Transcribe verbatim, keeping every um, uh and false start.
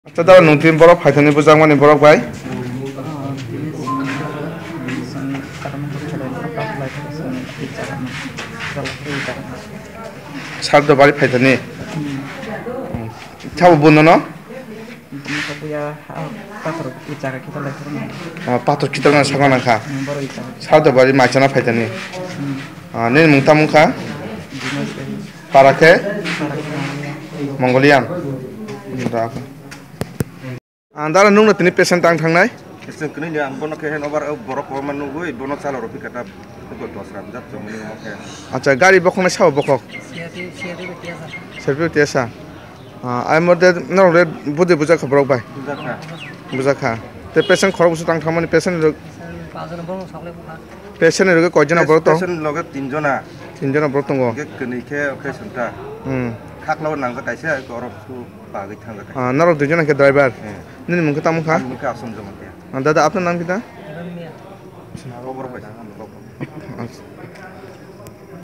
Acha, dara nung tin borok phaithani bujakmani borok bai. Sardo bari phaithani. Sabo bunono? Buya pathor jaga kita lai. Pathor kita lai sakna kha. Sardo bari maichana phaithani. Nini mung tamo kha? Para khe? Mongolian. Dara nungno tini patient tang thangnai? Patient kwnwi ni ang bono khe heno bar borok kwbangma nugwi bono chala rw phi kha ta dosra bwjak chongmani omo khe. Acha, gari bokhoknai sabo bokhok? Serpi tiasa. Ai mode norok le budi bujak kha borok bai? Bujak kha. Bujak kha. Te patient khorok bwswk tang thangmani patient rok? Patient ni loge koi jona borok tong? Patient loge tin jona. Tin jona borok tongo. Hingke kwnwi khe patient ta. Hmm. Khaklao nangjak kaisa, eko oro su bagwi thangjak kaisa. Ah, norok dui jona khe driver. Hmm. Nini mung khe tamo kha? Ani mung khe Asom Jamatia. Ah, dada, apnar nam kita? Khobor bai. Acha.